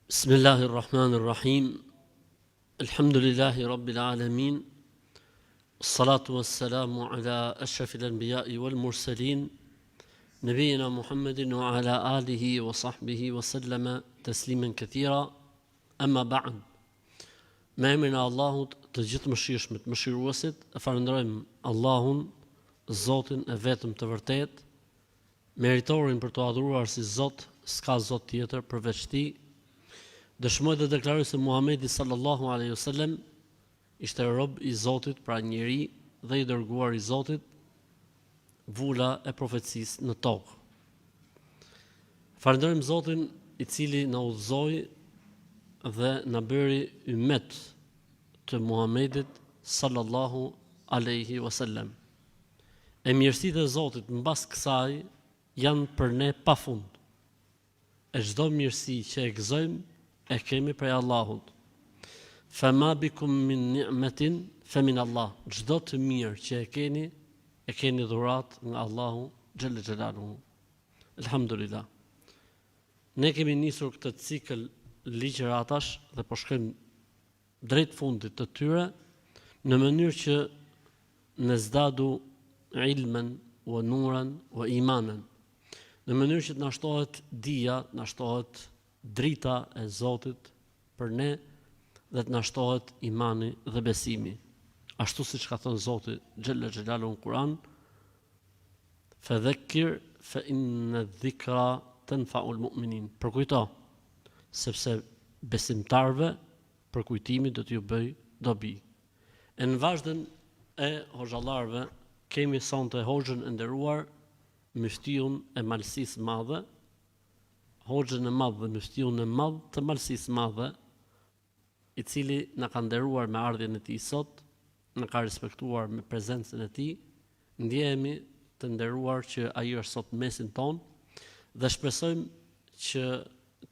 Bismillahir Rahmanir Rahim. Elhamdulillahi Rabbil Alamin. Salatu wassalamu ala ashrafil anbiya'i wal mursalin. Nabiyina Muhammedin wa ala alihi wa sahbihi wa sallama tasliman kathira. Amma ba'd. Me emrin e Allahut, të gjithëmëshirshmit, mëshiruesit, e falënderojmë Allahun, Zotin e vetëm të vërtetë, Meritorin për t'u adhuruar si Zot, s'ka Zot tjetër përveç Tij. Dëshmoj dhe deklaroj se Muhamedi sallallahu alejhi o selem ishte rob i Zotit, pra njeri dhe i dërguar i Zotit, vula e profecisë në tokë. Falënderojmë Zotin i cili na udhëzoi dhe na bëri ymet të Muhamedit sallallahu alejhi wasallam. E mirësitë e Zotit mbas kësaj janë për ne pa fund. E çdo mirësi që e gëzojmë e kemi prej Allahut. Fa ma bikum min ni'metin fa min Allah. Çdo të mirë që e keni e keni dhuratë nga Allahu xhelle xhelaluhu. Elhamdulillah. Ne kemi nisur këtë cikël ligjëratash dhe po shkojmë drejt fundit të tyre në mënyrë që nezdadu ilmen wa nuran wa imanen në mënyrë që të na shtohet dija, të na shtohet drita e Zotit për ne dhe të na shtohet imani dhe besimi. Ashtu siç ka thënë Zoti xhelle xhelaluhu në Kur'an, "Fadhakkir fa inna dhikra tanfa'ul mu'minin." Përkujto, sepse besimtarëve përkujtimi do t'ju bëjë dobi. E në vazhdën e hoxhallarëve kemi sonte hoxhën e nderuar myftiun e Malësisë Madhe, hoxhën e madh dhe myftiun e madh të Malësisë Madhe, i cili na ka nderuar me ardhjen e tij sot, na ka respektuar me prezencën e tij, ndjehemi të nderuar që ai është sot në mesin tonë dhe shpresojmë që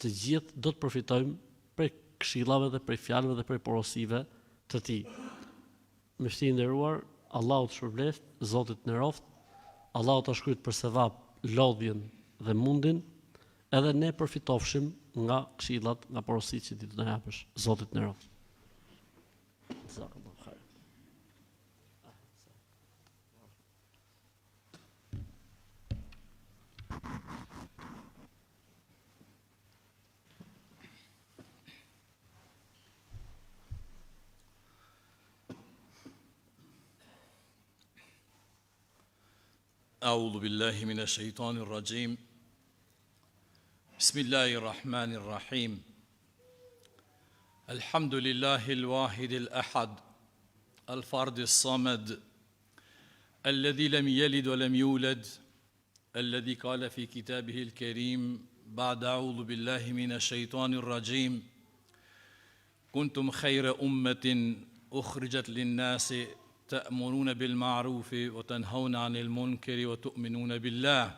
të gjithë do të përfitojmë prej këshillave dhe prej fjalëve dhe prej porosive të tij. Myfti i nderuar, Allahu të shpërbleftë, Zoti të nderoftë, Allahu ta shkruajtë për sevap lodhjen dhe mundin, edhe ne përfitofshim nga këshillat, nga porositë që ti do të na japësh. Zoti të nderoftë. Jazakallahu khair. أعوذ بالله من الشيطان الرجيم بسم الله الرحمن الرحيم الحمد لله الواحد الأحد الفرد الصمد الذي لم يلد ولم يولد الذي قال في كتابه الكريم بعد أعوذ بالله من الشيطان الرجيم كنتم خير أمة أخرجت للناس تأمرون بالمعروف وتنهون عن المنكر وتؤمنون بالله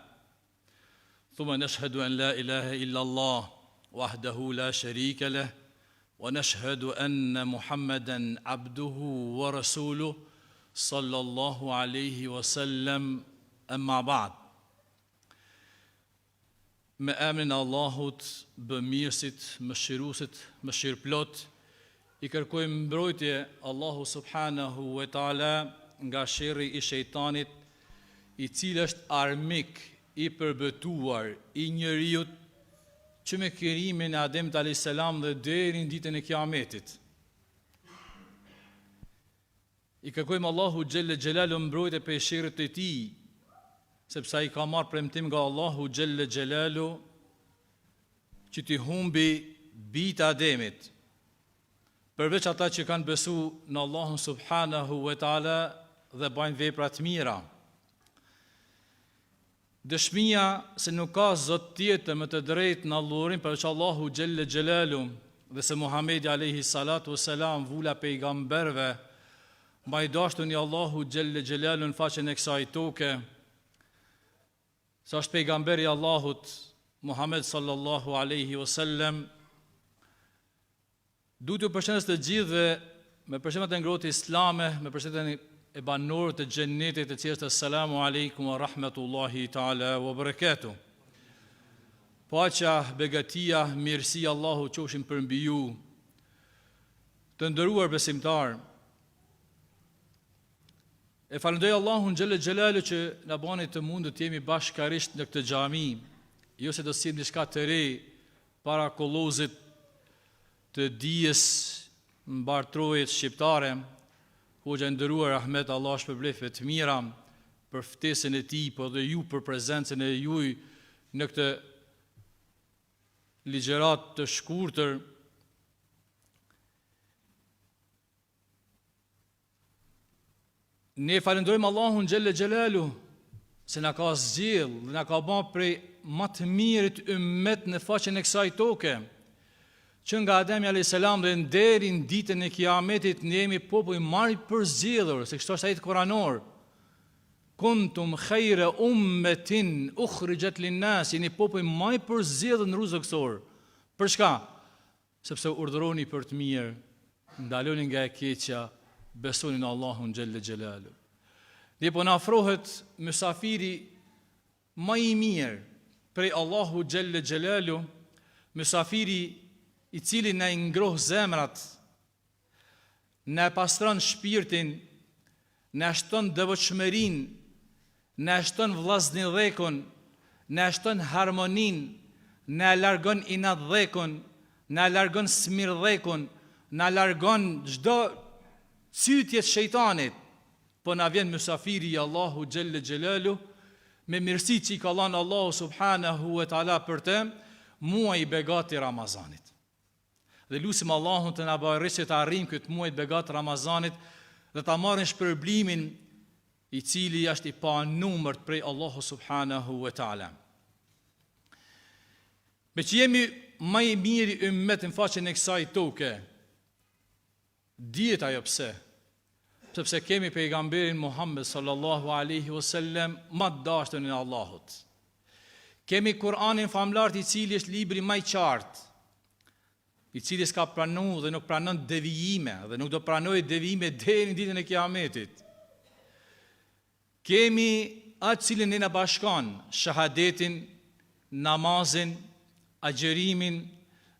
ثم نشهد أن لا إله إلا الله وحده لا شريك له ونشهد أن محمدا عبده ورسوله صلى الله عليه وسلم أما بعد Me emrin e Allahut, bëmirësit, mëshiruesit, mëshirëplot, i kërkojmë mbrojtje Allahu subhanahu wa taala nga sherri i shejtanit, i cili është armik i përbetuar i njeriut që me krijimin e Ademit alayhis salam dhe deri në ditën e Kiametit. I kërkojmë Allahu xhelle xhelalu mbrojtje prej sherrit të tij, sepse ai ka marrë premtim nga Allahu xhelle xhelalu që t'i humbi bijtë e Ademit, përveç ata që kanë besu në Allahun subhanahu wa taala dhe bajnë vepra të mira. Dëshmia se nuk ka zot tjetër me të drejtë në adhurim përveç Allahu xhelle xhelalu dhe se Muhamedi alejhi salatu ue selam vula e pejgamberëve ma i dashtuni i Allahu xhelle xhelalu në faqen e kësaj toke se është pejgamberi i Allahut Muhammed sallallahu alejhi ue sellem Du t'ju përshëndes të gjithëve me përshëndetjen e ngrohtë islame, me përshëndetjen e banorëve të xhenetit, e cila është Assalamu alaikum wa rahmatullahi taala wa barakatuh. Paqja, begatia, mirësia e Allahut qofshin përmbi ju. Të nderuar besimtarë, e falënderoj Allahun xhelle xhelaluhu që na bani të mundur të jemi bashkarisht në këtë xhami, jo se do të sjellim diçka të re para kollozit të dijes mbarë trojet shqiptare, Hoxha i nderuar Ahmet Allahu e shpërbleftë me të mira për ftesën e tij, po edhe ju për prezencën e juaj në këtë ligjëratë të shkurtër. Ne falënderojmë Allahun xhelle xhelaluhu se na ka zgjedh dhe na ka ba prej ma të mirit ymmet në faqen e kësaj toke. Që nga Ademi alayhis salam dhe deri në ditën e Kiametit ne jemi populli ma i përzgjedhur, se kështu është ajeti kuranor. Kuntum khayra ummatin ukhrijat lin-nas, jeni populli ma i përzgjedhur në rruzull tokësor. Për çka? Sepse urdhëroni për të mirë, ndaloni nga e keqja, besoni në Allahun xhelle xhelaluhu. Dhe po na afrohet mysafiri ma i mirë prej Allahu xhelle xhelaluhu, mysafiri i cili na i ngroh zemrat, Na e pastron shpirtin, na e shton devotshmërinë, na e shton vllaznillekun, na e shton harmoninë, na e largon inatllekun, na e largon smirllekun, na largon çdo cytje të shejtanit. Po na vjen mysafiri i Allahu xhelle xhelaluhu me mirësitë që i ka dhanë Allahu subhanahu wa taala për të, muaji i begatë i Ramazanit. Dhe lusim Allahun të na bëjë që të arrijmë këtë muaj të begatë të Ramazanit dhe ta marrim shpërblimin i cili është i panumërt prej Allahu subhanahu wa taala. Meqë jemi ma i miri ymmet në faqen e kësaj toke, dihet ajo pse, sepse kemi pejgamberin Muhammed sallallahu alaihi wasallam ma të dashturin e Allahut. Kemi Kur'anin famëlartë i cili është libri ma i qartë, i cili s'ka pranu dhe nuk pranon devijime dhe nuk do pranojë devijime deri në ditën e Kiametit. Kemi atë cilin ne na bashkon, shahadetin, namazin, agjërimin,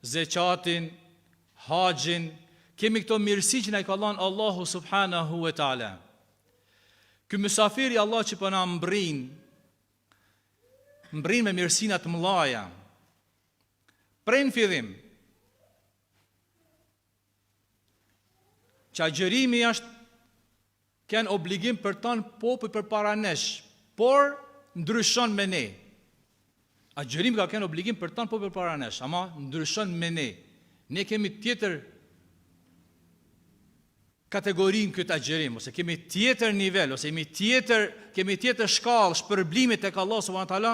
zeqatin, haxhin, kemi këto mirësi që na i ka dhanë Allahu subhanahu wa taala. Ky mysafir i Allahut që po na mbrin, mbrin me mirësina të mëdhaja. Prej në fillim, që agjërimi është kenë obligim për tanë popujt përpara nesh, por ndryshon me ne. Agjërimi ka kenë obligim për tanë popujt përpara nesh, ama ndryshon me ne. Ne kemi tjetër kategori në këtë agjërim, ose kemi tjetër nivel, ose kemi tjetër, kemi tjetër shkallë shpërblimi tek Allahu subhanahu wa taala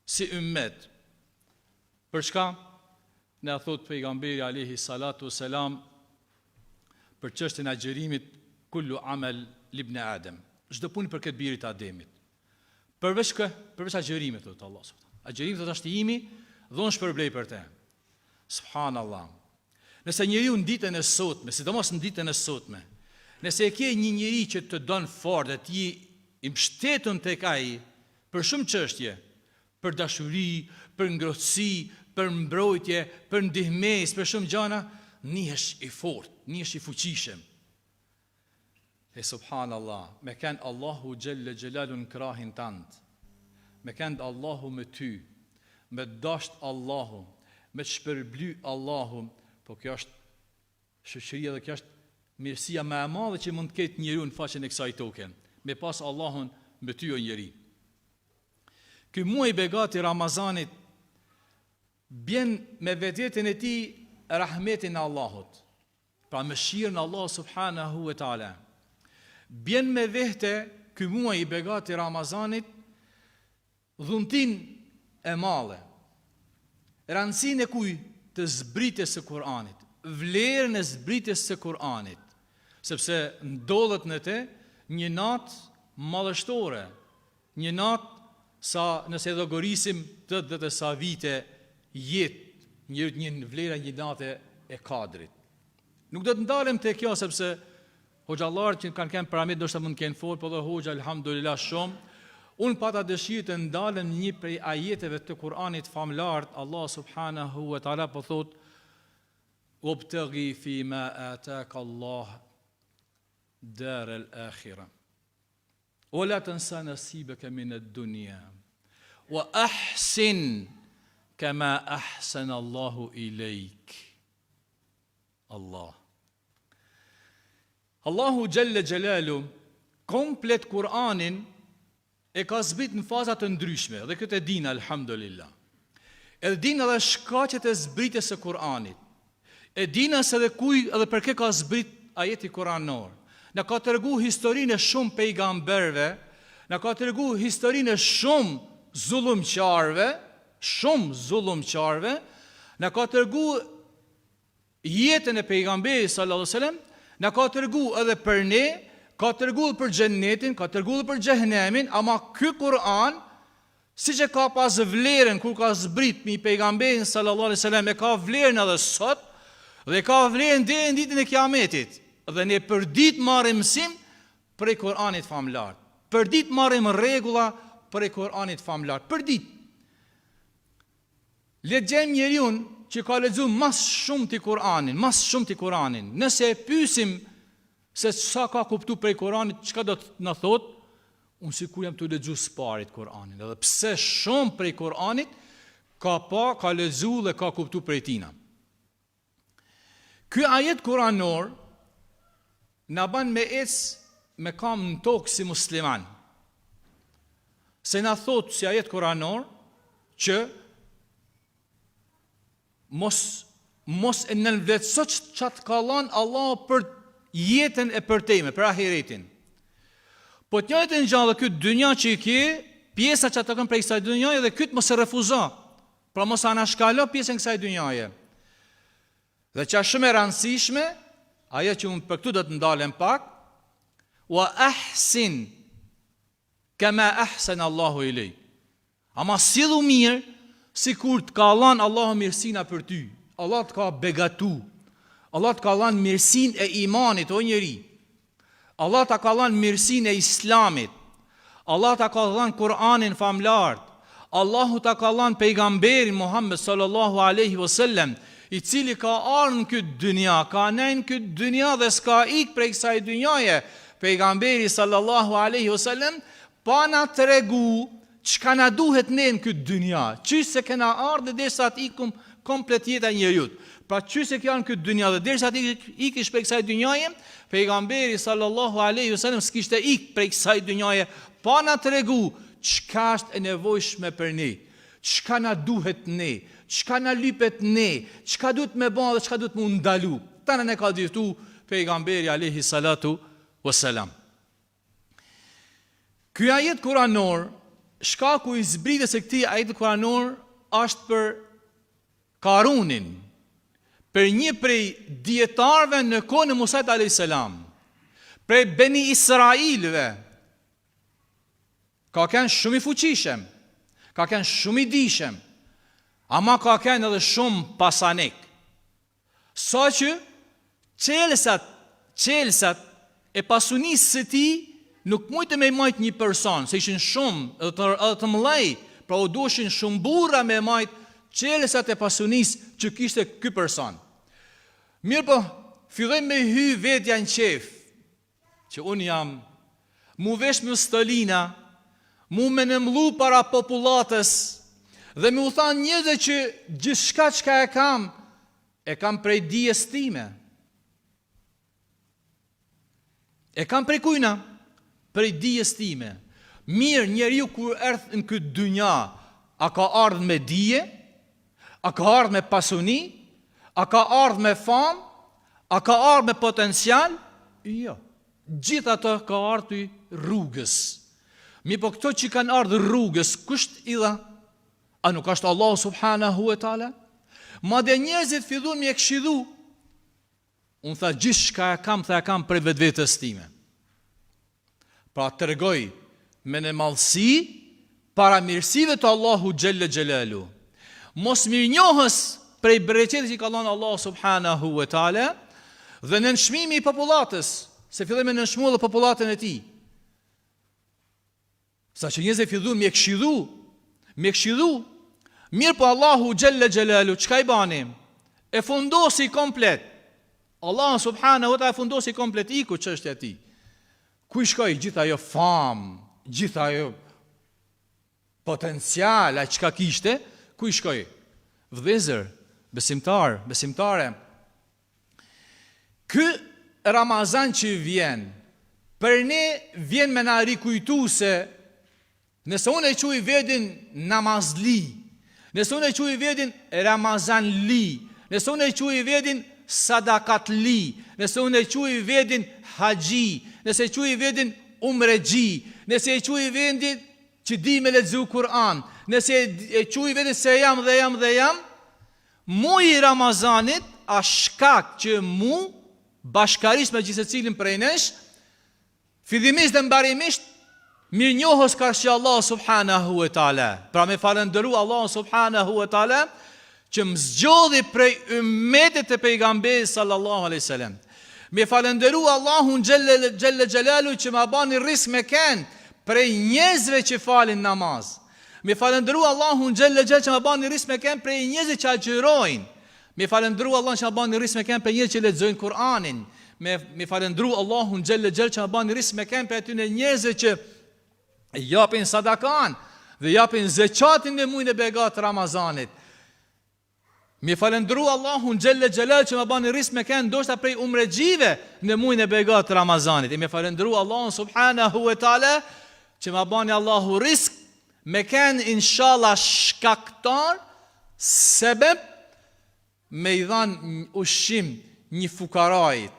si ymmet. Për çka? Na thotë pejgamberi alejhi salatu selam për çështjen e agjërimit kullu amel libni Adem. Çdo punë i përket birit të Ademit. Përveç kë, përveç agjërimit thotë Allahu subhanahu. Agjërimi thotë është i imi dhe unë shpërblej për të. Subhanallah. Nëse njeriu në ditën e sotme, sidomos në ditën e sotme, nëse e ke një njeri që të don fort dhe ti i mbështetun tek ai për shumë çështje, për dashuri, për ngrohtësi, për mbrojtje, për ndihmesë, për shumë gjana, nihesh i fortë, nihesh i fuqishëm. E subhanallah, me kend Allahu xhelle xhelaluhu në krahin tand, me kend Allahu me ty, me të dasht Allahu, me të shpërbly Allahu, po kjo është shoqëria dhe kjo është mirësia më e madhe që mund të ketë njeriu në faqen e kësaj toke, me pas Allahun me ty o njeri. Ky muaj i begatë i Ramazanit bjen me vetveten e tij rahmetin e Allahut. Pra mëshirën e Allahut subhanahu wa taala. Bjen me vehte ky muaj i begatë i Ramazanit dhuntinë e madhe. Rëndësinë e kuj të zbritjes së Kur'anit, vlerën e zbritjes së Kur'anit, sepse ndodhet në te një natë madhështore, Një natë sa nëse e llogarisim 80 e sa vite jetë njeriut një vlera një nate e kadrit. Nuk do të ndalem te kjo sepse hoxhallarët që kanë qenë para meje ndoshta mund të kenë fol, po dhe hoxha alhamdulillah shumë. Unë pata dëshirë të ndalem në një prej ajeteve të Kur'anit famëlartë, Allah subhanahu wa taala po thotë: "Wabtaghi fi ma ataka Allah dar al-akhirah." Wa la tansa nasibaka min ad-dunya wa ahsin kama ahsana Allahu ilayk. Allah. Allahu xhelle xhelalu komplet Kur'anin e ka zbrit në faza të ndryshme dhe këtë e dinë alhamdulillah. Edhe dinë edhe shkaqet e zbritjes së Kur'anit. E dinë se edhe kuj edhe për kë ka zbrit ajeti kuranor. Na ka tregu historinë e shumë pejgamberëve, na ka tregu historinë e shumë zullumqarëve, shumë zullumqarëve, na ka tregu jetën e pejgamberit sallallahu alaihi wasallam, na ka tregu edhe për ne, ka tregu edhe për xhennetin, ka tregu edhe për xhehenemin, ama ky Kur'an siç e ka pas vlerën kur ka zbrit mi pejgamberin sallallahu alaihi wasallam, e ka vlerën edhe sot dhe ka vlerën deri në ditën e Kiametit. Dhe ne për ditë marrim mësim prej Kur'anit famëlartë. Për ditë marrim rregulla prej Kur'anit famëlartë. Për ditë. Le të gjejmë njeriun që ka lexu ma s'shumti Kur'anin, ma s'shumti Kur'anin. Nëse e pyesim se sa ka kuptu prej Kur'anit, çka do të na thotë? Unë sikur jam tu lexu s'parit Kur'anin, edhe pse shumë prej Kur'anit ka pa, ka lexu dhe ka kuptu prej tina. Ky ajet kuranor na ban me ec me kamë në tokë si musliman. Se na thot si ajet kuranor që mos mos e nënvlerëso çka të ka dhanë Allahu për jetën e përtejme, për ahiretin. Po të njëjtën gjë dhe këtë dynja që i ke, pjesa që të takon prej kësaj dynjaje dhe këtë mos e refuzo. Pra mos anashkalo pjesën e kësaj dynjaje. Dhe që është shumë e rëndësishme, ajo që unë për këtu do të ndalem pak, wa ahsin kama ahsan Allahu ilejk. Ama sillu mirë, sikur të ka dhanë Allahu mirësina për ty. Allah të ka begatu. Allah të ka dhanë mirësinë e imanit, o njeri. Allah ta ka dhanë mirësinë e Islamit. Allah ta ka dhanë Kur'anin famëlartë. Allahu ta ka dhanë pejgamberin Muhammed sallallahu alaihi wasallam, i cili ka ardhur në këtë dynja, ka nejt në këtë dynja dhe s'ka ik prej kësaj dynjaje. Pejgamberi sallallahu alaihi wasallam pa na tregu Çka na duhet ne në këtë dynja, qysh se kena ardhë dhe derisa të ikum komplet jeta e njeriut. Pra qysh se ke ardhë në këtë dynja dhe derisa të ikish prej kësaj dynjaje, pejgamberi sallallahu alaihi wasallam s'kishte ik prej kësaj dynjaje pa na tregu çka është e nevojshme për ne, çka na duhet ne, çka na lypet ne, çka duhet me ba dhe çka duhet mu ndalu. Tana na ka diktu pejgamberi alaihi salatu wasalam. Ky ajet kuranor, shkaku i zbritjes së këtij ajeti kuranor është për Karunin, për një prej dijetarëve në kohën e Musait alayhis salam, prej Beni Israilëve. Ka qenë shumë i fuqishëm, ka qenë shumë i dijshëm, ama ka qenë edhe shumë pasanik. Saqë çelësat, çelësat e pasunisë së tij nuk mujte me i majt një person, se ishin shumë edhe të, edhe të mëdhej, pra u duheshin shumë burra me majt çelësat e pasunisë që kishte ky person. Mirëpo, filloi me hy vetja në qejf, Që unë jam, mu vesh me stolina, mu me nëmllu para popullatës, dhe me u thanë njerëzve që gjithçka çka e kam, e kam prej dijes time. E kam prej kujna? Prej dijes time. Mirë, njeriu kur erdh në këtë dynja, a ka ardhë me dije? A ka ardhë me pasuni? A ka ardhë me famë? A ka ardhë me potencial? Jo. Gjithë ato ka ardhë rrugës. Mirëpo këto që kanë ardhë rrugës, kush i dha? A nuk është Allahu subhanahu wa taala? Madje njerëzit fillun me e këshillu. Unë tha gjithçka e kam, tha e kam prej vetvetes time. Pra tregoi mendjemadhësi para mirësive të Allahu xhelle xhelalu. Mosmirënjohës prej bereqetit që i ka dhënë Allahu subhanahu wa taala dhe nënçmimi i popullatës, se filloi me nënçmu edhe popullatën e tij. Saqë njerëzit fillun me e këshillu, me e këshillu. Mirëpo Allahu xhelle xhelalu çka i bani? E fundosi komplet. Allahu subhanahu wa taala e fundosi komplet iku çështja e tij. Ku i shkoi gjithë ajo famë, gjithë ajo potencial, ai çka kishte, ku i shkoi? Vëllezër, besimtar, besimtare. Ky Ramazan që vjen, për ne vjen me na rikujtu se nëse unë e quj vedin namazli, nëse unë e quj vedin Ramazanli, nëse unë e quj vedin sadakatli, nëse unë e quj vedin haxhi, nëse e quj vedin umrexhi, nëse e quj vedin që di me lexu Kur'an, nëse e quj vedin se jam dhe jam dhe jam, Muji i Ramazanit asht shkak që mu, bashkarisht me gjithsecilin prej nesh, fillimisht dhe mbarimisht, mirënjohës karshi Allahut subhanahu wa taala. Pra me falënderu Allahun subhanahu wa taala që më zgjodhi prej ymmetit të pejgamberit sallallahu alaihi wasallam. Me falënderu Allahun xhelle xhelle xhelalu që ma bani rrisk me ken prej njerëzve që falin namaz. Me falënderu Allahun xhelle xhel që ma bani rrisk me ken prej njerëzve që agjërojnë. Me falënderu Allahun që ma bani rrisk me ken prej njerëzve që lexojnë Kur'anin. Me me falënderu Allahun xhelle xhel që ma bani rrisk me ken prej atyre njerëzve që japin sadakan dhe japin zeqatin në mujin e begat Ramazanit. Me falënderu Allahun xhelle xhelal që ma bani rrisk me ken ndoshta prej umrexhive në mujin e begat të Ramazanit. E me falënderu Allahun subhanahu wa taala që ma bani Allahu rrisk me ken inshallah shkaktar sebeb me i dhan ushqim një fukarajit,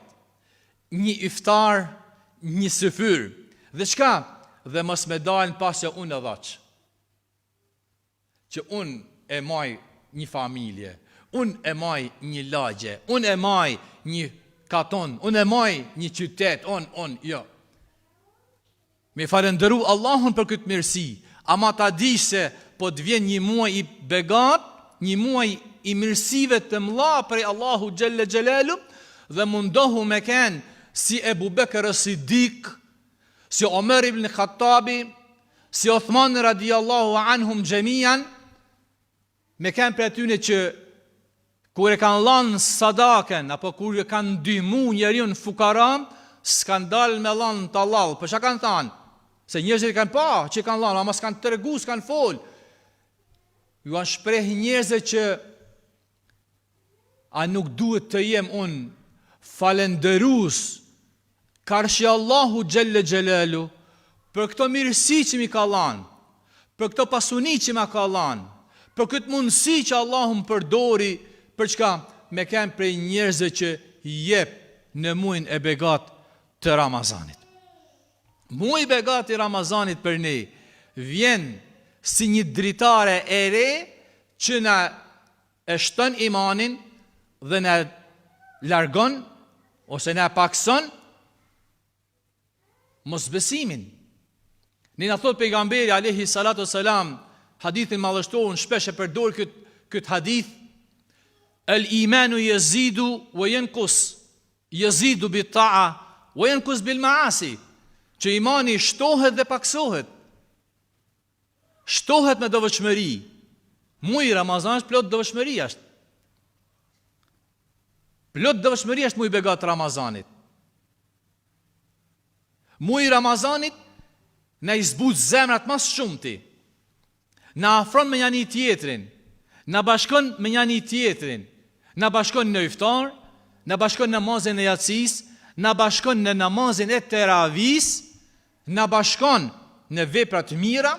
një iftar, një syfyr. Dhe çka? Dhe mos me dalë pas se unë e dhashë. Që unë e maj një familje, unë e maj një lagje, unë e maj një katon, unë e maj një qytet, unë, unë, jo. Me falënderu Allahun për këtë mirësi, ama ta dish se po të vjen një muaj i begat, një muaj i mirësive të mëdha prej Allahu xhelle xhelalu dhe mundohu me ken si Ebu Bekër Sidik, si Omer ibn Khattabi, Si Othmani radijallahu anhum xhemian, me ken prej atyne që kur e kanë lanë sadaken, apo kur e kanë ndihmu njeriun fukara, s'kanë dalë me lanë tallall, po çka kanë thanë? Se njerëzit e kanë pa që kanë lanë, ama s'kanë tregu, s'kanë fol. Ju janë shpreh njerëzve që A nuk duhet të jem unë falënderues karshi Allahu xhelle xhelalu për këto mirësi që m'i ka dhanë, për këto pasuni që ma ka dhanë, për këtë mundësi që Allahu më përdori për çka me ken prej njerëzve që jep në mujin e begat të Ramazanit. Muji i begat i Ramazanit për ne vjen si një dritare e re që na e shton imanin dhe na largon ose na pakson mosbesimin. Ne na thot pejgamberi alayhi salatu selam hadithin madhështor unë shpesh e përdor kët kët hadith el imanu yazidu wa yanqus yazidu bi ta'a wa yanqus bil ma'asi që imani shtohet dhe paksohet Shtohet me devotshmëri. Muji i Ramazanit është plot devotshmëri është. Plot devotshmëri është muji i begat Ramazanit. Muji i Ramazanit na i zbut zemrat ma së shumti. Na afron me njani tjetrin, na bashkon me njani tjetrin, na bashkon në iftar, na bashkon në namazin e jacisë, na bashkon në namazin e teravisë, Na bashkon në vepra të mira,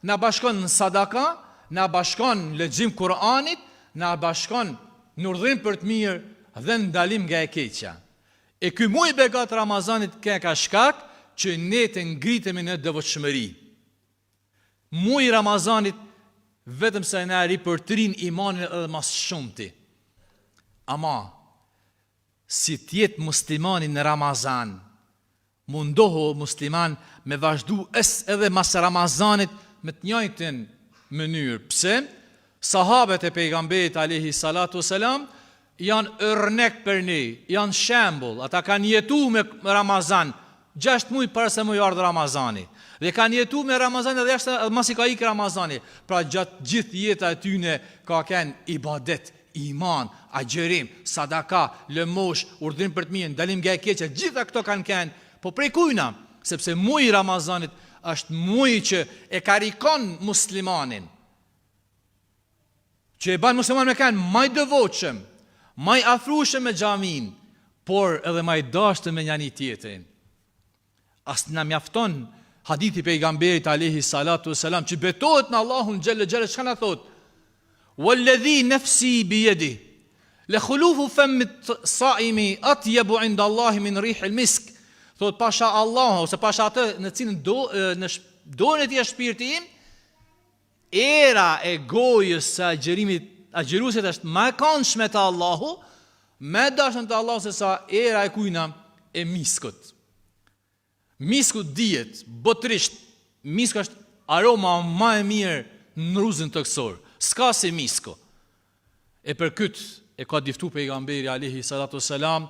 na bashkon në sadaka, na bashkon në lexim Kur'anit, na bashkon në urdhërim për të mirë dhe në ndalim nga e keqja. E ky muaj i begatë Ramazanit ka shkak që ne të ngritemi në devotshmëri. Muaji i Ramazanit vetëm se na ripërtrin imanin edhe ma së shumti. Ama si të jetë muslimani në Ramazan, Mundohu o musliman me vazhdu es edhe mas Ramazanit me të njëjtën mënyrë. Pse? Sahabet e Pejgamberit alejhi salatu selam janë örnek për ne, janë shembull, ata kanë jetu me Ramazan, 6 muaj para se me ardhë Ramazani. Dhe kanë jetu me Ramazan edhe jashtë edhe masi ka ikë Ramazani. Pra gjatë gjithë jeta e tyne ka kenë ibadet, iman, agjërim, sadaka, lëmoshë, urdhrim për të mirë, ndalim nga e keqja, gjitha këto kanë kenë. Po prej kujna? Sepse muji i Ramazanit është muji që e karikon muslimanin. Që e ban muslimanin me kenë ma i devotshëm, ma i afrushëm me xhaminë, por edhe ma i dashtun me njani tjetrin. A s'na mjafton hadithi i pejgamberit alejhi salatu ve selam që betohet në Allahun xhelle xhelle çka na thot? Walladhi nafsi bi yadi la khulufu fam saimi atyabu inda Allahi min rih al misk. Thot pasha Allahun ose pasha atë në cilën do në dorën e tij është shpirti im, era e gojës së agjërimit agjëruesit është më e këndshme te Allahu, më e dashur te Allahu se sa era e kujna e miskut. Misku dihet botërisht, misku është aroma më e mirë në rruzën tokësor. S'ka si misku. E për këtë e ka diftu pejgamberi alejhi salatu selam,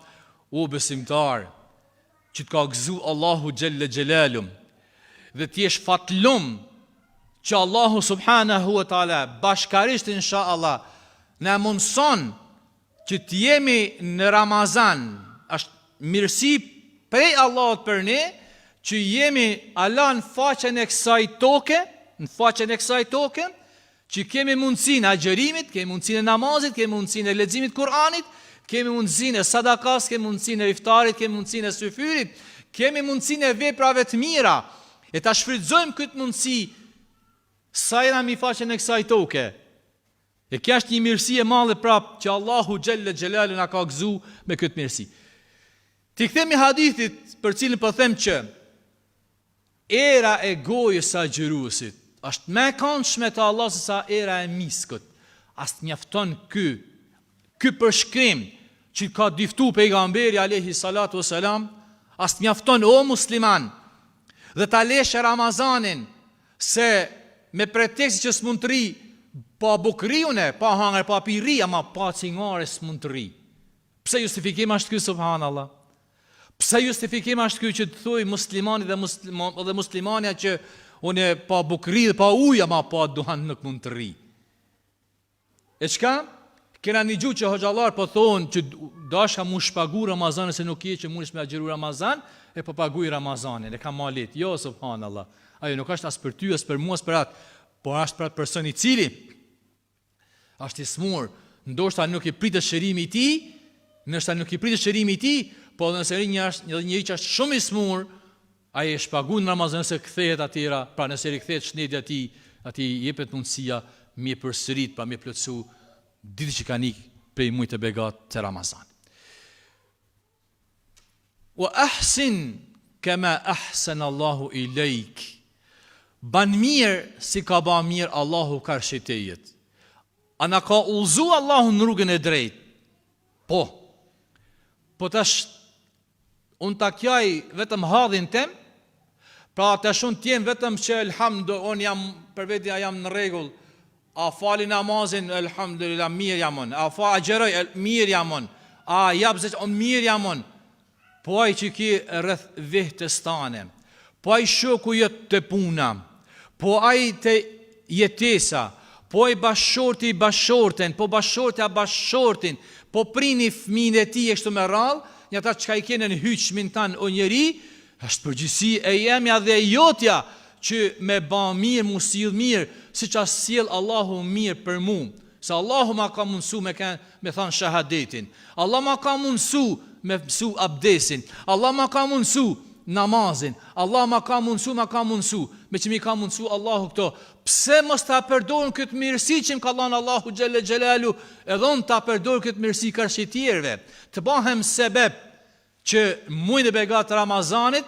o besimtar, që të ka gëzu Allahu xhelle xhelalu dhe të jesh fatlum që Allahu subhanahu wa taala bashkarisht insha Allah na mundson që të jemi në Ramazan, është mirësi prej Allahut për ne që jemi ala në faqen e kësaj toke, në faqen e kësaj toke, që kemi mundësinë e agjërimit, kemi mundësinë e namazit, kemi mundësinë e leximit të Kur'anit, kemi mundësinë e sadakas, kemi mundësinë e iftarit, kemi mundësinë e syfyrit, kemi mundësinë e veprave të mira. E ta shfrytëzojmë këtë mundësi sa jena mi faqen e kësaj toke. E kjo është një mirësi e madhe prap që Allahu xhelle xhelalu na ka gëzu me këtë mirësi. T'i kthehemi hadithit për cilin po them që era e gojës së agjëruesit është më e këndshme te Allahu se sa era e miskut. A s'mjafton ky ky përshkrim që ka diftu pejgamberi alayhi salatu wasalam, a s'mjafton o musliman dhe ta lesh Ramazanin Se me pretekstin që s'mund të rri pa bukë rri une, pa hangër, pa pi rri, ama pa cingare s'mund të rri. Pse justifikim është ky subhanallah? Pse justifikim është ky që të thoj muslimani dhe, muslima, dhe muslimania që une pa bukë rri dhe pa ujë, ama pa duhan nuk mund të rri. E çka? Kena nigju që hoxhallarë po thonë që dashka mu shpagu Ramazanin se nuk je që mundesh me agjëru Ramazan, e po paguj Ramazanin, e kam ma lehtë. Jo, subhanallah. Ajo nuk është as për ty, as për mua, as për atë, por është për atë person i cili është i smur, ndoshta nuk i pritet shërimi i tij, ndoshta nuk i pritet shërimi i tij, po edhe nëse një është një njeri që është shumë i smur, Ai e shpagun Ramazanin nëse kthehet atëhera, pra nëse rikthehet shneti atij, atij i jepet mundësia me e përsërit, pra me plotësu ditët që kanë ik prej mujit të begatë të Ramazanit. Wa ahsin kama ahsan Allahu ilejk. Ban mirë si ka ba mirë Allahu karshi tejet. A na ka udhëzu Allahu në rrugën e drejtë? Po. Po tash Unë ta kjaj vetëm hallin tem, pra tash unë t'jem vetëm që elhamdu, unë jam për veti a jam në rregull, a fali namazin, elhamdulillah, mirë jam unë, a fa agjëroj, mirë jam unë, a jap zeqat, unë mirë jam unë, po ai që ki rreth vehtes tane, po ai shoku jot te puna, po ai te jetesa, po ai bashkëshorti bashkëshorten, po bashkëshortja bashkëshortin, po prini fëmijën e tij e kështu me radhë, njata çka i ke nën hyqmin tan o njeri, është përgjegjësi e jemja dhe e jotja që me ba mirë, mu sill mirë, siç a sjell Allahu mirë për mu. Se Allahu ma ka mundësu me, ken, me thanë shahadetin. Allah ma ka mundësu me mësu abdesin. Allah ma ka mundësu namazin. Allah ma ka mundësu, ma ka mundësu. Meqë m'i ka mundësu Allahu këto. Pse mos ta përdor këtë mirësi që më ka dhanë Allahu xhelle xhelalu, edhe unë ta përdor këtë mirësi karshi tjerëve. Të bahem sebeb që mujin e begatë të Ramazanit,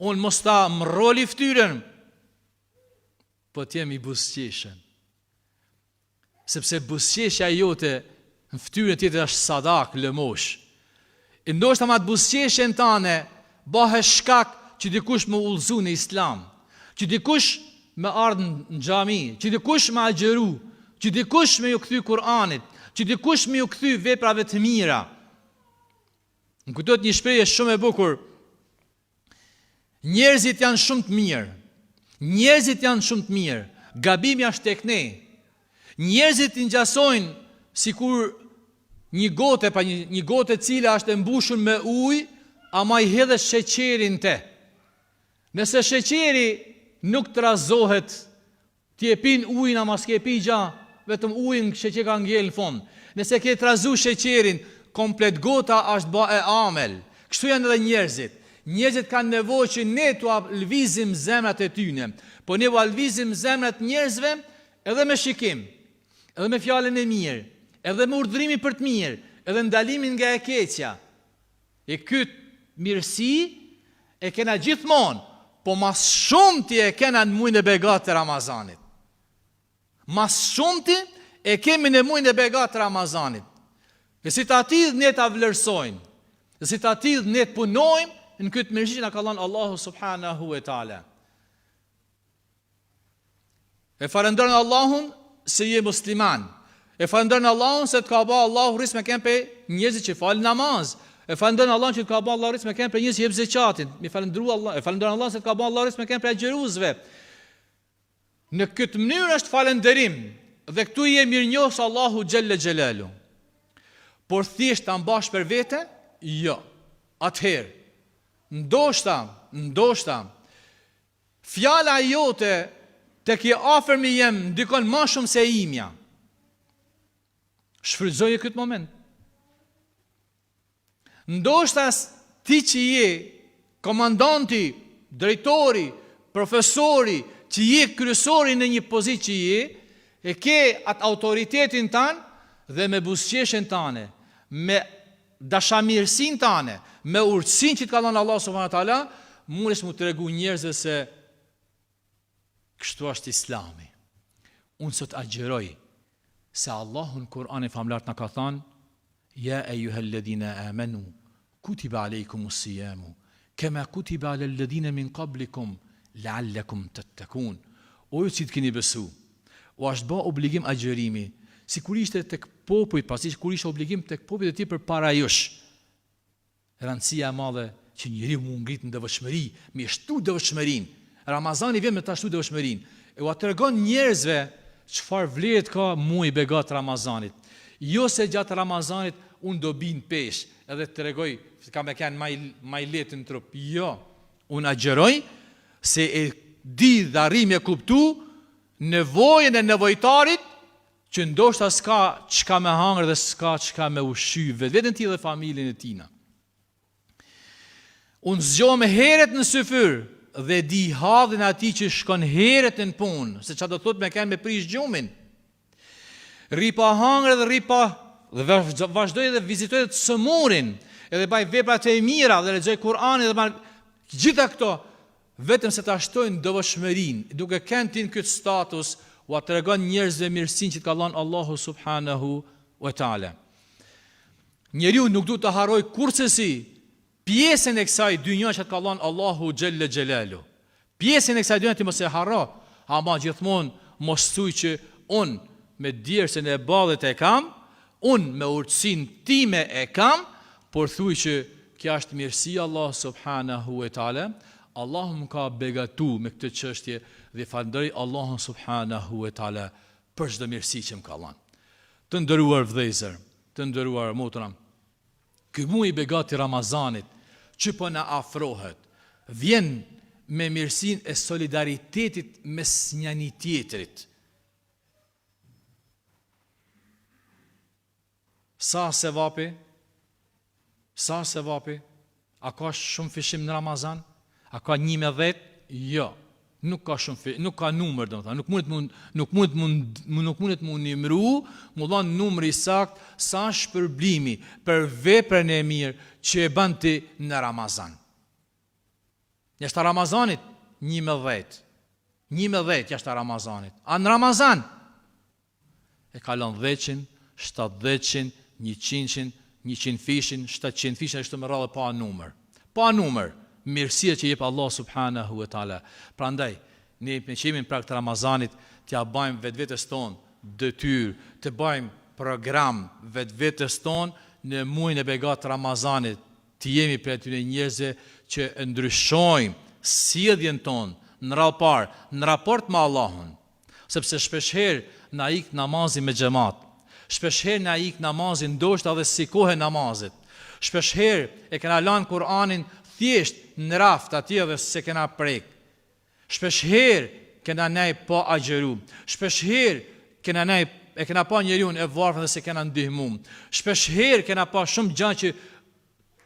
unë mos ta mrroli ftyrën, po t'jem i buzëqeshën. Sepse buzëqeshja jote në fytyrën e tjetrit është sadak, lëmosh. E ndoshta me atë buzëqeshjen tane bahesh shkak që dikush me u udhëzu në Islam, që dikush me ardhë në xhami, që dikush me agjëru, që dikush me ju kthy Kur'anit, që dikush me ju kthy veprave të mira. Më kujtohet një shprehje shumë e bukur Njerëzit janë shumë të mirë. Njerëzit janë shumë të mirë, gabimi është tek ne. Njerëzit i ngjasojnë sikur një gote, pa një, një gote e cila është e mbushur me ujë, ama i hedhet sheqeri në te. Nëse sheqeri nuk trazohet, ti e pin ujin ama s'ke pi gja, vetëm ujin sheqer ka ngel në fund. Nëse ke trazu sheqerin, komplet gota është ba e amel. Kështu janë edhe njerëzit. Njerëzit kanë nevojë që ne t'ua lëvizim zemrat e tyne. Po ne ua lëvizim zemrat njerëzve edhe me shikim, edhe me fjalën e mirë, edhe me urdhërimin për të mirë, edhe ndalimin nga e keqja. E këtë mirësi e kena gjithmonë, po ma s'shumti e kena në mujn e begatë të Ramazanit. Ma s'shumti e kemi në mujn e begatë të Ramazanit. E si të atillë ne ta vlerësojmë, e si të atillë ne të punojmë në këtë mirësi që na ka dhanë Allahu subhanahu wa taala. E falënderon Allahun se je musliman. E falënderon Allahun se të ka ba Allahu rizk me kenë prej njerëzit që falin namaz. E falënderon Allahun që të ka ba Allahu rizk me kenë prej njerëzit që jep zeqatin. Me falënderu Allah, e falënderon Allahun se të ka ba Allahu rizk me kenë prej agjëruesve. Në këtë mënyrë është falënderim dhe këtu je mirënjohës Allahu xhelle xhelalu. Por thjesht ta mbash për vete? Jo. Atëherë, ndoshta, ndoshta Fjala jote tek i afërmi jem ndikon ma shumë se imja. Shfrytëzoje këtë moment. Ndoshta ti që je komandanti, drejtori, profesori, që je kryesori në një pozitë që je, e ke atë autoritetin tanë dhe me buzëqeshjen tane, me dashamirësinë tane, me urtësinë që të ka dhënë Allahu subhanahu wa taala, mundesh m'u tregu njerëzve se kështu është Islami. Unë sot agjëroj se Allahu në Kur'anin famëlartë na ka thënë Ja ejuhalladhina amanu kutiba alejkumus sijamu kema kutiba alel-ladhina min qablikum la'allakum tattakun. O ju që keni besu, U është ba obligim agjërimi, sikur ishte tek popujt, pra sikur ishte obligim tek popujt e tjerë përpara jush. Rëndësia e madhe që njeriu m'u ngrit në devotshmëri, me shtu devotshmërinë. Ramazani vjen me ta shtu devotshmërinë. E ua tregon njerëzve çfarë vlere ka muaji i begatë Ramazanit. Jo se gjatë Ramazanit unë do bi në peshë edhe të tregoj se ka me kenë ma i, ma i lehtë në trup. Jo, unë agjëroj se e di dhe arrij me kuptu Nevojën e nevojtarit që ndoshta s'ka çka me hangër dhe s'ka çka me ushqy vetveten e tij dhe familjen e tina. Unë zgjohem heret në syfyr dhe di hallin e atij që shkon heret në punë, se ça do thotë me kenë me prish gjumin. Rri pa hangër dhe rri pa dhe vazhdoj dhe vizitoj të sëmurin, edhe baj veprat e mira dhe lexoj Kur'anin dhe baj gjitha këto Vetëm se ta shtojnë devotshmërinë, duke kenë ti në këtë status, ua tregon njerëzve mirësinë që të ka dhënë Allahu subhanahu wa taala. Njeriu nuk duhet ta harrojë kurrsesi pjesën e kësaj dynja që të ka dhënë Allahu xhelle xhelalu. Pjesën e kësaj dynja ti mos e harro, ama gjithmonë mos thuj që unë me djersën e ballit e kam, Unë me urtësinë time e kam, por thuj që kjo është mirësia e Allahut subhanahu wa taala, Allahu më ka begatu me këtë çështje dhe falënderoj Allahun subhanahu wa taala për çdo mirësi që më ka dhënë. Të nderuar vëllezër, të nderuar motra, ky muaj i begatë i Ramazanit që po na afrohet, vjen me mirësinë e solidaritetit mes njani tjetrit. Sa sevapi? Sa sevapi? A ka shumëfishim në Ramazan? A ka një me dhetë? Jo. Nuk ka shumë nuk ka numër, domethënë, nuk mundet mund nuk mundet mund nuk mundet m'u nimru, m'u dhanë numri i saktë sa është shpërblimi për veprën e mirë që e bën ti në Ramazan. Jashtë Ramazanit, një me dhetë. Një me dhetë jashtë Ramazanit. A në Ramazan? E kalon dhetëshin, shtatëdhetëshin, njëqindshin, njëqindfishin, shtatëqindfishin, e kështu me radhë pa numër. Pa numër, mirësia që jep Allah subhanahu wa taala. Prandaj, ne meqë jemi në prag të Ramazanit, t'ia bajmë vetvetes tonë detyrë, të bajmë program vetvetes tonë në muajin e begatë të Ramazanit, Të jemi prej atyre njerëzve që e ndryshojmë sjelljen tonë. Në radhë parë, në raport me Allahun, sepse shpeshherë na ik namazi me xhemat, shpeshherë na ik namazi ndoshta edhe si kohë e namazit, shpeshherë e kena lanë Kur'anin thjesht në raft atje dhe s'e kena prek, shpeshherë kena nejt pa agjëru, shpeshherë kena nejt e kena pa njeriun e varfër dhe s'e kena ndihmu, shpeshherë kena pa shumë gja që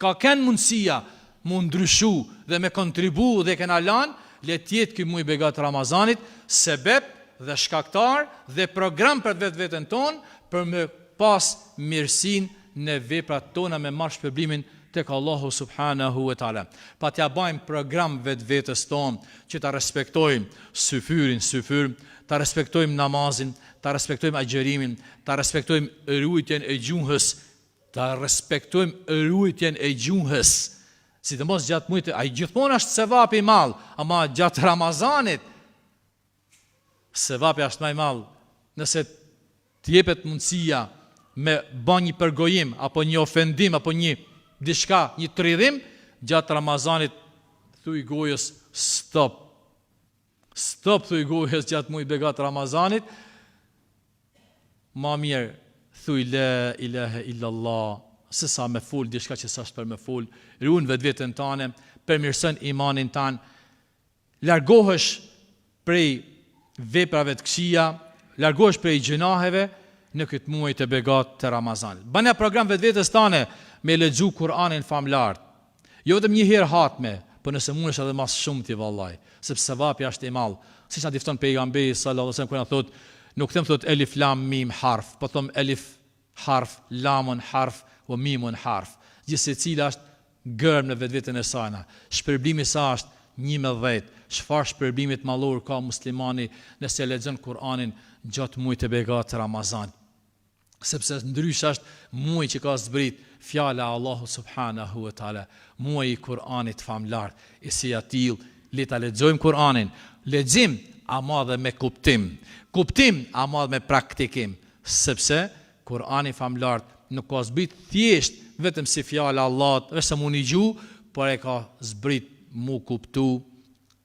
Ka kenë mundësia mu ndryshu dhe me kontribu dhe e kena lanë, le të jetë ky muaj i begatë Ramazanit sebep dhe shkaktar dhe program për vetveten tonë për me pas mirësinë në veprat tona me marrë shpërblimin tek Allahu subhanahu wa taala. Pa t'ia bajmë program vetvetes tonë që ta respektojmë syfyrin syfyr, ta respektojmë namazin, ta respektojmë agjërimin, ta respektojmë ruajtjen e gjuhës Ta respektojmë ruajtjen e gjuhës, sidomos gjatë muajit, ai gjithmonë është sevapi i madh, ama gjatë Ramazanit sevapi është më i madh. Nëse të jepet mundësia me ba një përgojim apo një ofendim apo një diçka, një tridhim gjatë Ramazanit, thuj gojës stop. Stop thuj gojës gjatë muajit begat Ramazanit. Ma mirë thuj la ilahe illallah se sa me fol diçka që s'është për me fol, ruan vetveten tane, përmirëson imanin tan, largohesh prej veprave të këqija, largohesh prej gjynaheve në këtë muaj të begat të Ramazanit. Banja program vetvetes tane me lexu Kur'anin famlart. Jo vetëm një herë hatme, po nëse mundesh edhe ma s'shumti vallai, sepse sevapi asht i madh, siç na difton Pejgamberi sallallahu alejhi ve sellem kur na thotë, nuk them thotë elif lam mim harf, po them elif harf, lamun harf, wa mimun harf. Gjithsecila është gërmë në vetveten e sajna. Shpërblimi sa është 11. Çfarë shpërblimi të madhor ka muslimani nëse e lexon Kur'anin gjatë muajit të begatë të Ramazanit? sepse ndryshe është muaj që ka zbrit fjala e Allahut subhanahu wa taala, muaji i Kur'anit famlart, e si i atillë le ta lexojmë Kur'anin, lexim ama dhe me kuptim, kuptim ama dhe me praktikim, sepse Kur'ani famlart nuk ka zbrit thjesht vetëm si fjala e Allahut, vetëm mu nigju, por e ka zbrit mu kuptu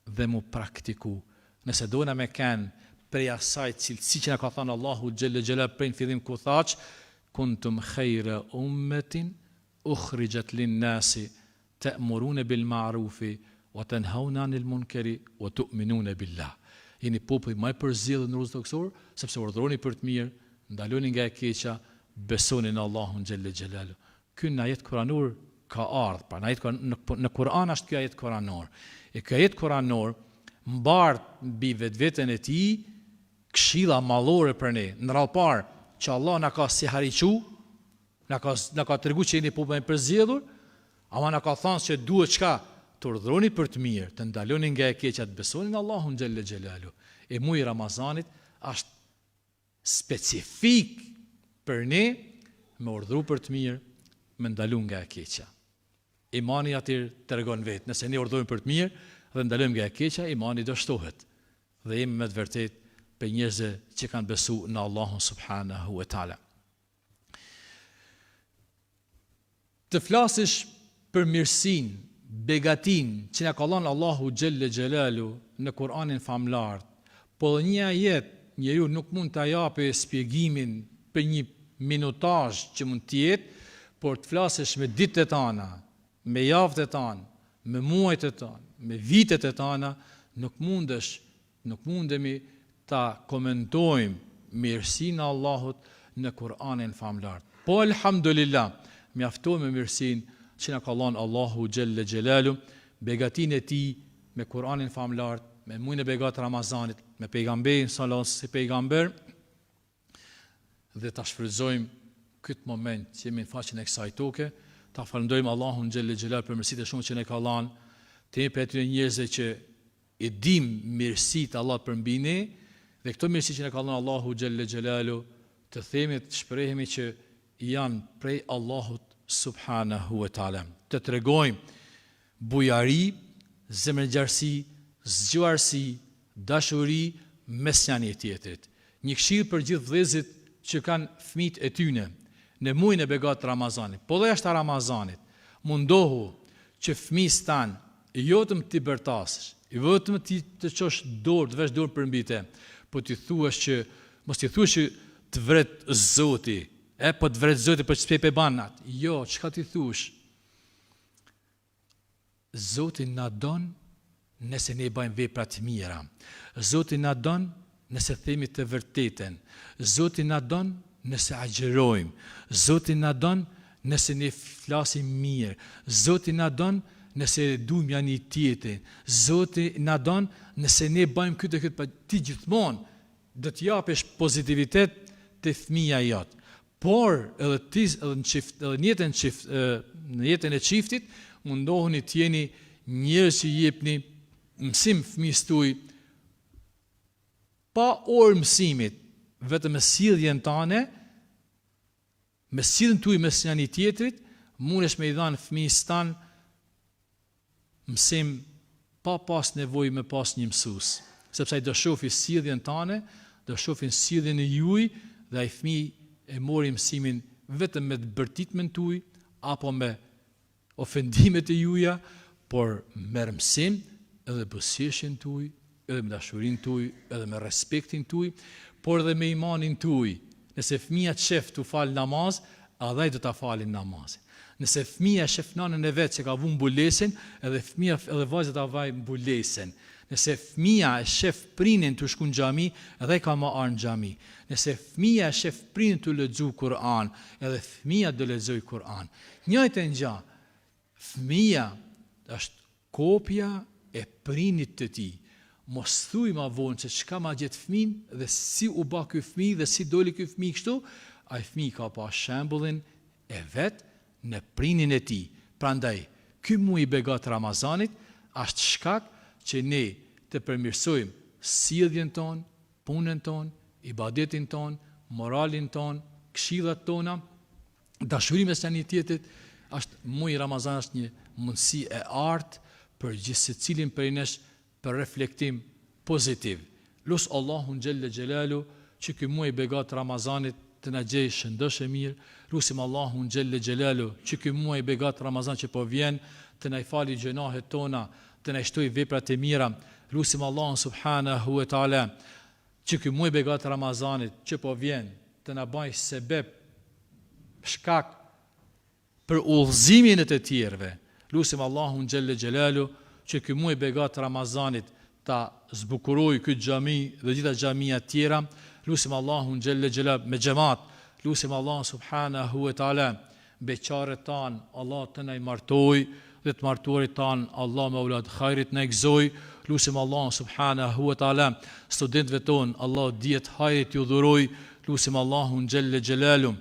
dhe mu praktiku. Nëse dona me ken prej asaj cilësi që na ka thënë Allahu xhelle xhelal prej në fillim ku tha që kuntum khayra ummatin ukhrijat lin-nasi ta'muruna bil ma'rufi wa tanhauna 'anil munkari wa tu'minuna billah. Jeni populli më i përzgjedhur në rruzull tokësor, sepse urdhëroni për të mirë, ndaloni nga e keqja, besoni në Allahun xhelle xhelalu. Ky në ajet kuranor ka ardhë, pra në ajet në, në Kur'an është ky ajet kuranor. E ky ajet kuranor mbart mbi vetveten e tij këshilla madhore për ne. Në radhë parë që Allah na ka sihariqu, na ka na ka tregu që jeni popull i përzgjedhur, ama na ka thënë se duhet çka të urdhëroni për të mirë, të ndaloni nga e keqja, të besoni në Allahun xhelle xhelalu. E muaji i Ramazanit është specifik për ne me urdhru për të mirë, me ndalu nga e keqja. Imani atëherë tregon vetë, nëse ne urdhrojmë për të mirë dhe ndalojmë nga e keqja, imani do shtohet. Dhe jemi me të vërtetë prej njerëzve që kanë besu në Allahun subhanahu wa taala. Të flasish për mirësinë, begatinë që na ka dhënë Allahu xhelle xhelalu në Kur'anin famëlartë, po edhe një ajet njeriu nuk mund ta japi spjegimin për një minutazh që mund të jetë, por të flasish me ditët e tana, me javët e tana, me muajt e tana, me vitet e tana, nuk mundesh Nuk mundemi ta komentojmë mirësinë e Allahut në Kur'anin famëlartë. Po elhamdulillah, mjaftojmë me mirësinë që na ka dhënë Allahu xhelle xhelalu, begatinë e tij me Kur'anin famëlartë, me muajin e begatë të Ramazanit, me pejgamberin sallallahu alaihi si pejgamber dhe ta shfrytëzojmë këtë moment që jemi në faqen e kësaj toke, ta falënderojmë Allahun xhelle xhelal për mirësitë e shumta që na ka dhënë, të jemi prej atyre njerëzve që I dimë mirësitë e Allahut përmbi ne dhe këto mirësi që na ka dhënë Allahu xhelle xhelalu të themi të shprehemi që janë prej Allahut subhanahu wa taala. Të tregojmë bujari, zemërgjerësi, zgjuarsi, dashuri mes njani e tjetrit. Një këshillë për gjithë vëllezërit që kanë fëmijët e tyne në muajin e begatë të Ramazanit, po dhe jashtë Ramazanit, mundohu që fëmijës tanë Jo vetëm t'i bërtasësh. Jo vetëm ti të çosh dorë, të vesh dorë përmbi të, po t'i thuash që mos t'i thuash që të vret Zoti, e po të vret Zoti po ç'pe pe ban atë. Jo, çka t'i thuash? Zoti na don nëse ne bajmë vepra të mira. Zoti na don nëse themi të vërtetën. Zoti na don nëse agjërojmë. Zoti na don nëse ne flasim mirë. Zoti na don nëse e duam njani tjetrin. Zoti na don nëse ne bajmë këtë e këtë. Pa ti gjithmonë do të japësh pozitivitet te fëmija jot. Por edhe ti edhe në çift edhe në jetën çift në jetën e çiftit mundohuni të jeni njerëz që jepni mësim fëmijës tuaj pa orë mësimit, vetëm me sjelljen tane, me sjelljen tuaj mes njani tjetrit, mundesh me i dhanë fëmijës tan mësim pa pas nevojë me pas një mësues, sepse ai do shofi sjelljen tane, do shofin sjelljen e juj dhe ai fëmijë e mori mësimin vetëm me të bërtitmen tuj apo me ofendimet e juja, por merr mësim edhe buzëqeshjen tuj, edhe me dashurinë tuj, edhe me respektin tuj, por edhe me imanin tuj. Nëse fëmija të shef tu fal namaz, edhe ai do ta falin namazin. Nëse fëmija e shef nanën e vet që ka vu mbulesën, edhe fëmija edhe vajza ta vaj mbulesën. Nëse fëmija e shef prinin tu shku në xhami, edhe ai ka me ardh në xhami. Nëse fëmija e shef prinin tu lexu Kur'an, edhe fëmija do lexoj Kur'an. Njëjtën gja, fëmija është Kopja e prinit të tij. Mos thuj ma vonë se çka ma gjet fëmin dhe si u ba ky fëmijë dhe si doli ky fëmijë kështu, ai fëmijë ka pa shembullin e vet në prinin e tij. Prandaj, ky muaj i begatë Ramazanit asht shkak që ne të përmirësojmë sjelljen tonë, punën tonë, ibadetin tonë, moralin tonë, këshillat tona, dashuri mes njëri tjetrit, është muaji Ramazan është një mundësi e artë për gjithsecilin prej nesh për reflektim pozitiv. Lus Allahun xhelle xhelalu që ky muaj i begatë Ramazanit të na gjejë shëndosh e mirë, lusim Allahun xhelle xhelalu që ky muaj i begatë Ramazan që po vjen të na i fali gjynahet tona, të na i shtojë veprat e mira, lusim Allahun subhanahu wa taala që ky muaj i begatë Ramazanit që po vjen të na bajë sebeb shkak për udhëzimin e të tjerëve. Lusim Allahun xhelle xhelalu që ky muaj i begatë Ramazanit ta zbukurojë këtë xhami dhe gjitha xhamiat tjera. Lusim Allahun xhelle xhelalu me xhemat. Lusim Allahun subhanahu wa taala beqarët tanë Allah të na i martojë dhe të martuarit tanë Allah me aulad hajrit na i gëzojë. Lusim Allahun subhanahu wa taala studentëve tonë Allah dije të hajrit ju dhurojë. Lusim Allahun xhelle xhelalu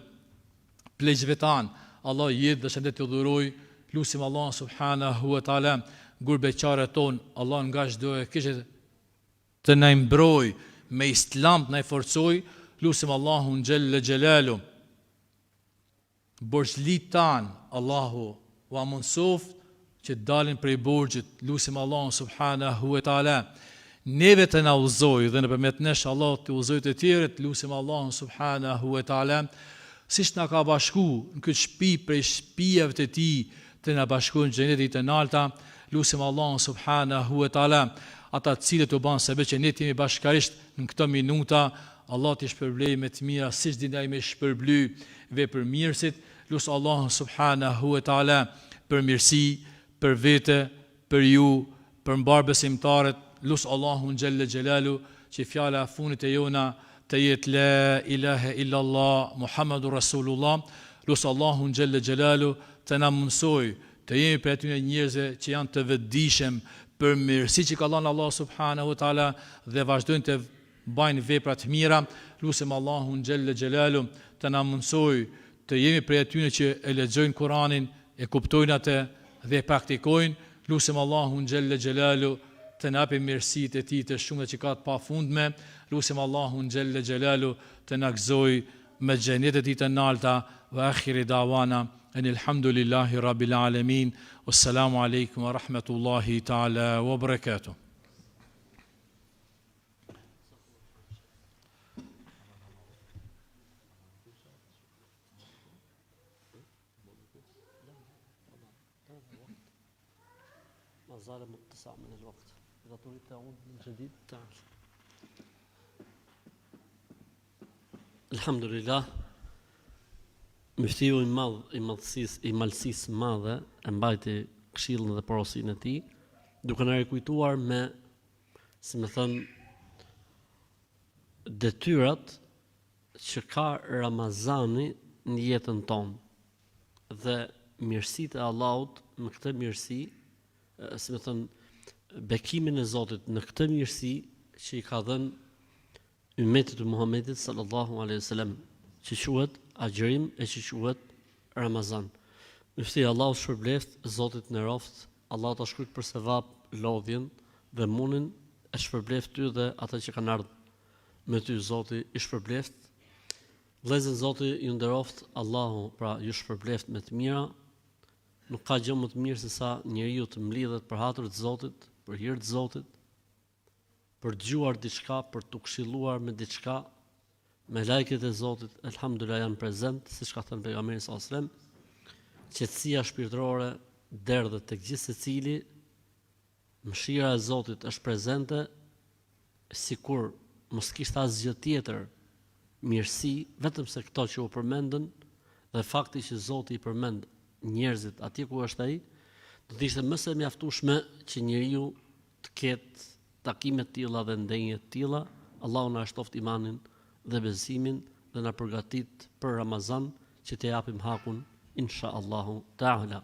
pleqve tanë Allah jetë dhe shëndet ju dhurojë. Lusim Allahun subhanahu wa taala gurbeqarët tonë Allah nga çdo e keqe të na i mbrojë me islam të na i forcojë. Lusim Allahun xhelle xhelalu Borxhlitë tanë, Allahu ua mundësoftë që të dalin prej borxhit, lusim Allahun subhanahu wa taala neve të na udhëzojë dhe nëpërmjet nesh Allahu të udhëzojë të tjerët, lusim Allahun subhanahu wa taala siç na ka bashku në këtë shtëpi prej shtëpive të tij të na bashkojë në xhenetet e nalta, lusim Allahun subhanahu wa taala ata të cilët u banë sebep që ne të jemi bashkarisht në këto minuta, Allah t'i shpërblejë me të mira siç din ai me shpërbly vepërmirësit, lus Allahun subhanahu wa taala për mirësi, për vete, për ju, për mbarë besimtarët, lus Allahun xhelle xhelalu që fjala e fundit e jona të jetë la ilahe illallah Muhammedur Rasulullah, lus Allahun xhelle xhelalu të na mundësojë të jemi prej atyre njerëzve që janë të vetëdijshëm për mirësi që ka dhënë Allahu subhanahu wa taala dhe vazhdojnë të bajnë vepra të mira, lusim Allahun xhelle xhelalu të na mundësojë të jemi prej atyre që e lexojnë Kur'anin, e kuptojnë atë dhe e praktikojnë, lusim Allahun xhelle xhelalu të na japë mirësitë e tij të shumta që ka të pafundme, lusim Allahun xhelle xhelalu të na gëzojë me xhenetet e tij të nalta, wa akhiri da'wana enil hamdulillahi rabbil alamin, wassalamu alejkum wa rahmetullahi ta'ala wa barakatuh. ما زال متسع من الوقت. Idha turid ta'ud min jadid ta'al. Alhamdulillah. Myftiu i madh i madhësisë i malësisë madhe e mbajti këshillën dhe porosinë e tij, duke na rikujtuar me, si me thënë, detyrat që ka Ramazani në jetën tonë dhe mirësitë e Allahut me këtë mirësi si me thënë, bekimin e Zotit në këtë mirësi që i ka dhënë ymetit të Muhammedit sallallahu alaihi wasallam, që quhet agjërim e që quhet Ramazan. Myfti Allahu të shpërbleft, Zoti të nderoft, Allahu ta shkruajt për sevap lodhjen dhe mundin e shpërbleft ty dhe ata që kanë ardhur me ty Zoti i shpërbleft. Vëllezër Zoti ju nderoft, Allahu pra ju shpërbleft me të mira. Nuk ka gjë më të mirë se sa njeriu të mblidhet për hatër të Zotit, për hir të Zotit, për të dëgjuar diçka, për t'u këshilluar me diçka. Melajket e Zotit, elhamdulillah janë prezent, siç ka thënë pejgamberi sallallahu alajhi wasallam. Qetësia shpirtërore derdhet tek gjithsecili, mëshira e Zotit është prezente, sikur mos kishte asgjë tjetër mirësi vetëm se këto që u përmendën dhe fakti që Zoti i përmend njerëzit atje ku është ai, do të ishte më se e mjaftueshme që njeriu të ketë takime të tilla dhe ndenje të tilla. Allahu na shtoftë imanin dhe besimin dhe na përgatit për Ramazan që t'ia japim hakun insha Allahu Teala.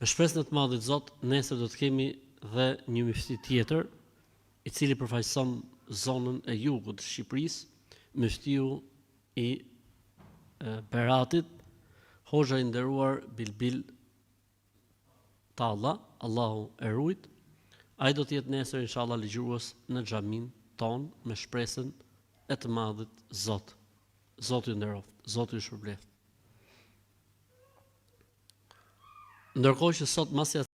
Me shpresën e të madhit Zot, nesër do të kemi dhe një myfti tjetër, i cili përfaqëson zonën e jugut të Shqipërisë, myftiu i Beratit, hoxha i nderuar Bilbil Talla, Allahu e rujt, ai do të jetë nesër inshallah ligjërues në xhaminë tonë me shpresën e të madhit Zot. Zoti ju nderoftë, Zoti ju shpërbleftë. Ndërkohë që sot mas.